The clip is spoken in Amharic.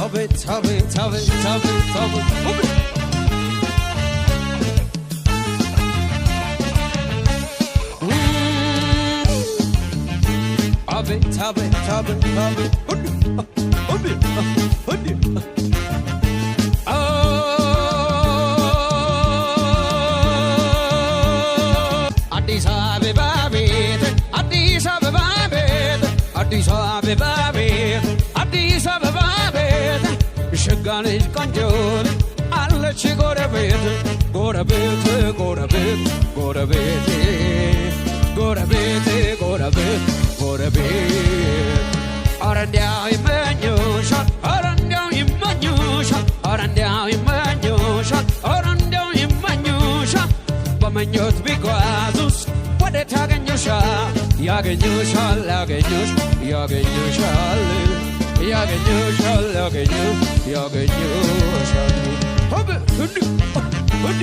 አቤት አቤት አቤት አቤት አቤት አቤት። አቤት አቤት አቤት አቤት ሁሉ ሁሉ ሁሉ። አዲስ አበባ ቤት፣ አዲስ አበባ ቤት፣ አዲስ አበባ ቤት፣ አዲስ አበባ ቤት፣ ሸጋ ልጅ፣ ቆንጆ ልጅ አለች ጎረቤት፣ ጎረቤት፣ ጎረቤት፣ ጎረቤት፣ ጎረቤት፣ ጎረቤት፣ ጎረቤት። ኧረ እንዲያው ይመኙሻል፣ ኧረ እንዲያው ይመኙሻል፣ ኧረ እንዲያው ይመኙሻል፣ ኧረ እንዲያው ይመኙሻል። በምኞት ቢጓዙስ ወዴት ያገኙሻል? ያገኙሻል፣ ያገኙሽ፣ ያገኙሻል፣ ያገኙሻል፣ ያገኙ ያገኙሻል። ሁብ ሁሉ ሁሉ።